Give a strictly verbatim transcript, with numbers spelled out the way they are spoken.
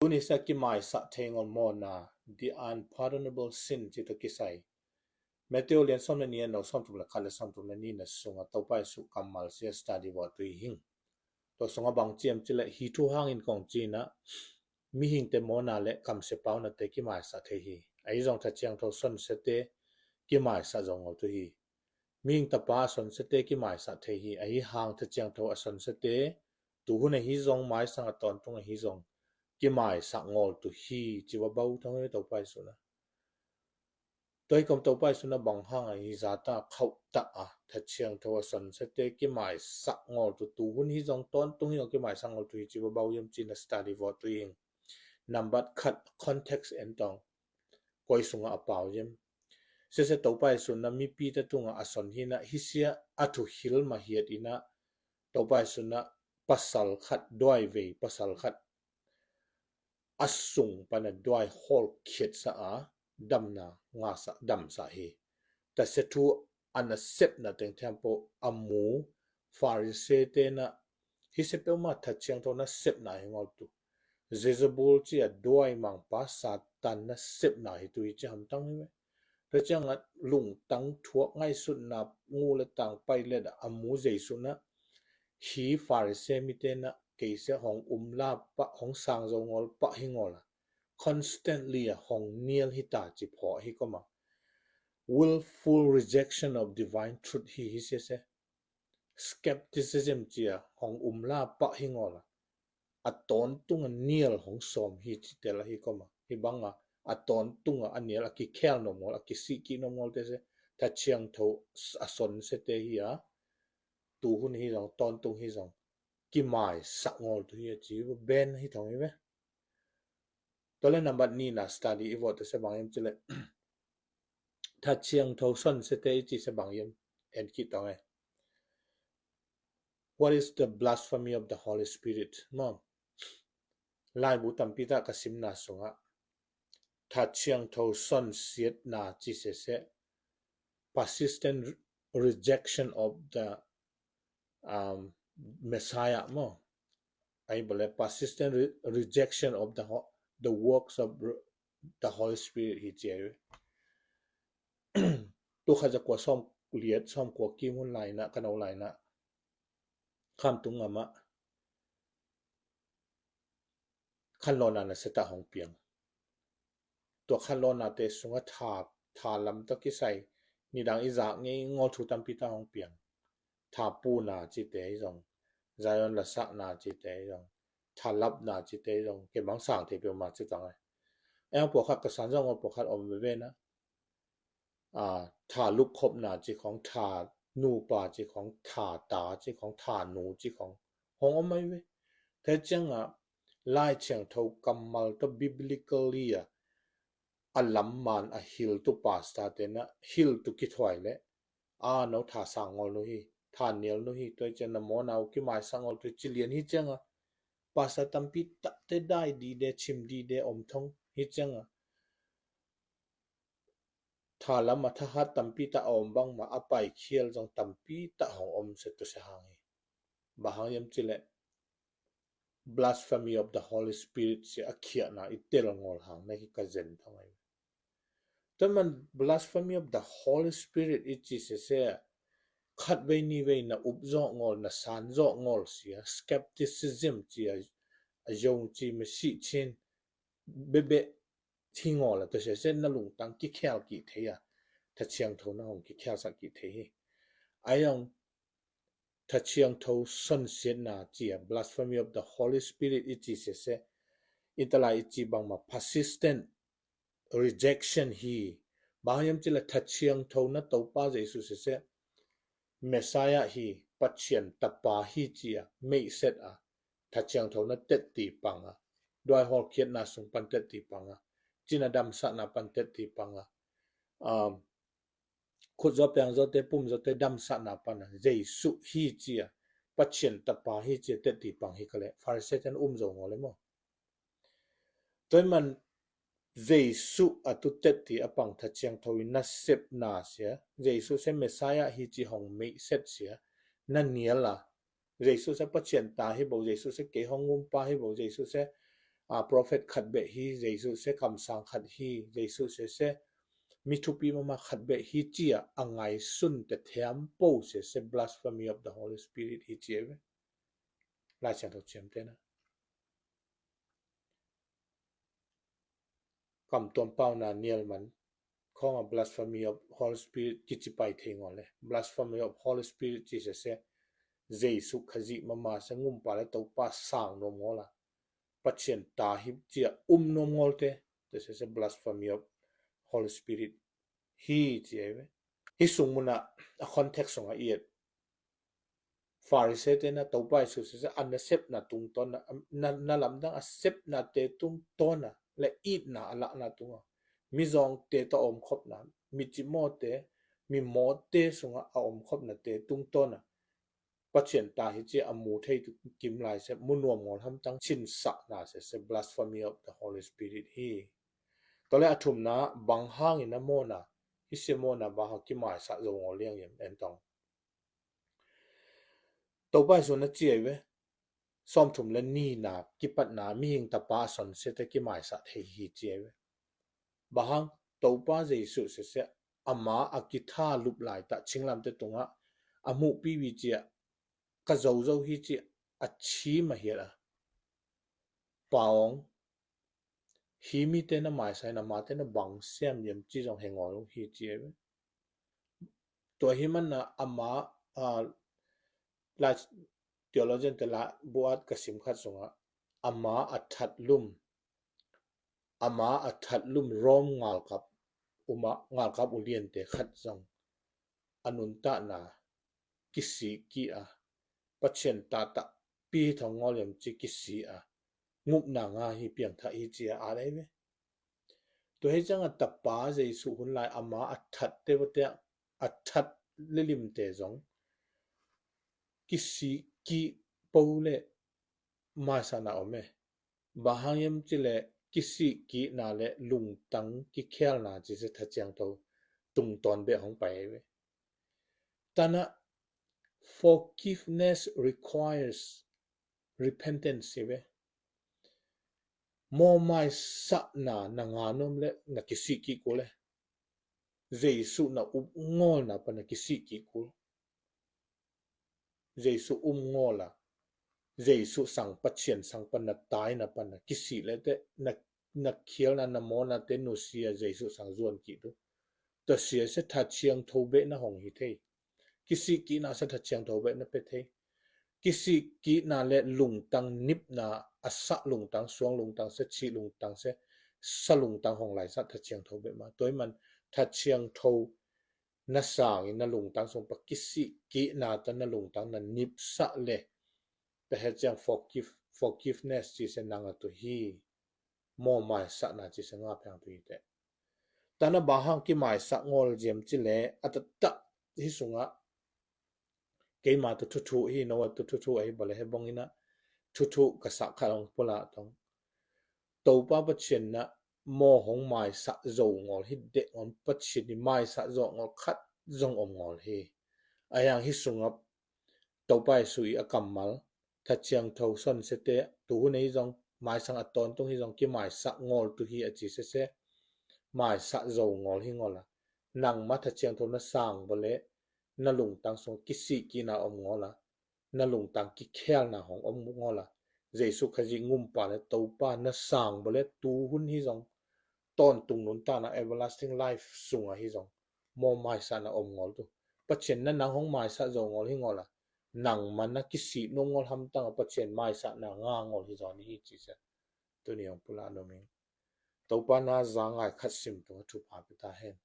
Ni sa kimaisak thei ngol mawhna, the unpardonable sin ci tawh kisai. Matthew lian sawm le nih a neu sawm thum le khat le sawm thum le nih na sungah Topa Jesuh kammal sia study vawh tui hing. Tua sungah bang ciam cileh hi thu hangin kong cinah mihingte mawhna le kamsia paunate kimaisak thei hi. Ahi zong Tha Ciangtho sonsete kimaisak zong ngol tu hi. Mihing tapa a sonsete kimaisak thei hi. Ahi hang Tha Ciangtho a sonsete tuhun ahi zong maisang a tawntung ahi zong kimaisak ngol tu hi. Ci va bau thong hi Topa Jesuh na. Tua hi kom Topa Jesuh na bang hang ahi zata khauh tak a Tha Ciangtho a sonsete kimaisak ngol tu, tuhun hi zong tawntung hi zong kimaisak ngol tu hi ci va bau yam cinah study vawh tui hing. Nambat khat context en tong koi sungah a pau yam. Sese Topa Jesuh na mipite tungah a son hinah hisia a thu hil mahiat inah Topa Jesuh na pasal khat duai vei pasal khat a sung pana duai hawlkhiatsa a damna ngasa damsa hi. Tasia thu a nasepna tengthem po a mu Pharisee tena hi sepeuhma Tha Ciangtho nasepna hi ngol tu. Jezebel cia duai mangpa Satan nasepna hi tu hi ci hamtang hi ve. Tua cianga lungtang thuak ngaihsutna ngu le tang pai le a mu Jesuh na hi Pharisee mite na keise hong umla pah hong sangzo ngol pah hi ngol a constantly a hong nial hi ta ci phawh hi koma. Willful rejection of divine truth hi hi sese. Skepticism cia hong umla pah hi ngol a a tawntunga nial hong sawm hi ci tel a hi koma. Hi banga a tawntunga a nial a kikhel nom ngol a kisih kih nom ngol tese Tha Ciangtho a sonsete hi a tuhun hi zong tawntung hi zong kimaisak ngol tu hi a ci ben hi thong hi ve. Tua le nambat nina study i vawh tese bang yam cileh Tha Ciangtho sonsete i ci se bang yam en kih tong e. What is the blasphemy of the Holy Spirit? Maw, laibu tampi tah ka simna sungah Tha Ciangtho sonsiatna ci sese persistent rejection of the um, Messiah maw. Ai bale persistent re rejection of the the works of the Holy Spirit hi ci ai. Tu khat za kua sawm liat sawm kua kim hun laina ka no laina kham tung ama khanlawna na seta hong piang. Tua khanlawna te sunga tha tha lam tawh kisai nidang i zak ngei ngol thu tampi ta hong piang. Tha puna cite i zong, Zion lasakna cite i zong, tha lapna cite i zong, ke bang sang thei peuhmah ci tang ai. Eng pawlkhat ka san zong pawlkhat om veve na. Tha lupkhopna ci khong, tha nupa ci khong, tha ta ci khong, tha nu ci khong hong om ai ve. Te cianga Lai Thiangtho kammal tawh biblically a a lamman a hil tu pastor tena hil tu kithuai le a no tha sang ngol nu hi, tha nial nu hi, tua cianga mawna u kimai sang ngol tu hi ci lian hi cianga pastor tampi takte dai dide, chim dide om thong hi cianga tha lama thahat tampi tah a om bangma a paikhial zong tampi tah hong om se tu se hang hi. Bang hang hiam cileh blasphemy of the Holy Spirit sia a khiahna i tel ngol hang na hi ka zen thong ai. Tua man blasphemy of the Holy Spirit i ci sese khat vei ni vei na up zawh ngol, na san zawh ngol sia skepticism cia a zong ci ma sih chin bebe hi ngol a tua sese na lungtang kikhel kih thei a, Tha Ciangtho na hong kikhel sak kih thei hi. Ai zong Tha Ciangtho sonsiatna cia blasphemy of the Holy Spirit i ci sese i talai i ci bangma persistent rejection hi. Bang hiam cileh Tha Ciangtho na Topa Jesu sese Messiah hi, Pathian tapa hi cia meihset a Tha Ciangtho na tetti panga, duai hawlkhiatna sung pan tetti panga, cina damsahna pan tetti panga, um, khutzaw piangzawte pumzawte damsahna pana Jesu hi cia Pathian tapa hi cia tetti pang hi ka le Pharisee ten um zo ngol le maw? Tua man Jesu a tu tetti a pang Tha Ciangtho i nasepna sia, Jesu se Messiah hi ci hong meihset sia na nial a, Jesu se Pathian ta hi bo, Jesu se kei hong ngumpa hi bo, Jesu se a prophet khat beh hi, Jesu se kamsang khat hi, Jesu se se mi thupi mama khat beh hi, ci-a a ngaisun te thiam po se se blasphemy of the Holy Spirit hi ci e ve. Lai Siangtho ciamtena. Kamtuam pauna nial man khong a blasphemy of Holy Spirit kici pai thei ngawl le. Blasphemy of Holy Spirit ci se se Jesu Khazih mama se ngumpa le Topa sang nuam ngawl a, Pathian ta hi ci-a um nuam ngawl te, te se se blasphemy of Holy Spirit hi ci e ve. Hi sung muna a context sunga i et Pharisee te na Topa Jesu se se a nasepna tungtawn na, na, na lamdang a sepna te tungtawn na le itna a lahna tunga mizawngte ta omkhopna, micimawte, mimawte sunga a omkhopna te tungtawn na Pathian ta hi ci a mu thei tu kim lai se mu nuam ngawl hamtang cinsakna se se blasphemy of the Holy Spirit hi. Tole a thumna bang hangin a mawna, hi se mawna bang hang kimaisak zo ngawl liang yem en tong. Topa Jesu na ci e ve. Sawmthum le nina kipatna mihing tapa a son se te kimaisak thei hi ci e ve. Bang hang Topa Jesu se se ama a kitha lup lai ta chinglamte tunga a muhpi vi ci a ka zozo hi ci a chim a hiat a. Paong hi mite na maisaina mate na bang siam yem ci zong he ngawl uh hi ci e ve. Tua hi manna ama a lai theologian te la buat ka sim khat sunga ama a that lum ama a that lum Rom ngalkap uma ngalkap uliante khat zong a nuntakna kisik kih a Pathian tata pi thong ngawl yam ci kisik a ngupna nga hi piangthak hi ci a at ei ve. Tua hi cianga tapa Jesu hun lai ama a that te vate a that lilimte zong kisik kih po le maisana om e. Bang hang yam ci le kisik kihna le lungtang kikhelna ci se Tha Ciangtho tungtawn beh hong pai ei ve. Tana forgiveness requires repentance hi ve. Mawmaisakna na nga nuam le na kisik kik kul le Jesu na upngawlna pa na kisik kik kul. Jesu upngawla Jesu sang Pathian sang pa na taina pa na kisik le te na na khialna na mawna te nusia Jesu sang zuan kik tu. Tua sia se Tha Ciangtho beh na hong hi thei. Kisik kihna se Tha Ciangtho beh na pe thei. Kisik kihna le lungtang nipna a sak lungtang suang lungtang se chih lungtang se sa lungtang hong lai sak Tha Ciangtho beh ma. Tua hi man Tha Ciangtho na sangin na lungtang sung pa kisik kihna ta na lungtang na nipsak le ta he ciang forgive, forgiveness ci se nang a tu hi. Mawmaisakna ci se nga pheng tu hi te. Tana bang hang kimaisak ngawl ziam ci le a tatak hi sunga keima tu thuthu hi no a tu thuthu ahi bale he bong ina thuthu ka sak khat hong pula tong. Topa Pathian na maw hong maisak zo ngawl hi deh ngawl Pathian hi maisak zo ngawl khat zong om ngawl hi. A hiang hi sungap Topa Jesu i a kammal Tha Ciangtho son sete tuhun ei zong maisang a tawntung hi zong kimaisak ngawl tu hi a ci sese maisak zo ngawl hi ngawla nangma Tha Ciangtho na sang bale na lungtang sung kisik kina om ngawla na lungtang kikhelna hong om ngawla Jesu Khazih ngumpa le Topa na sang bale tuhun hi zong tawntung nuntakna everlasting life sunga hi zong maw maisak na om ngawl tu Pathian na nang hong maisak zo ngawl hi ngawla nangma na kisik nuam ngawl hamtang a Pathian maisak na nga ngawl hi zaw ni hi ci se tuni hong pula nuam hi. Topa na za ngai khat sim tung a thupha pita hen.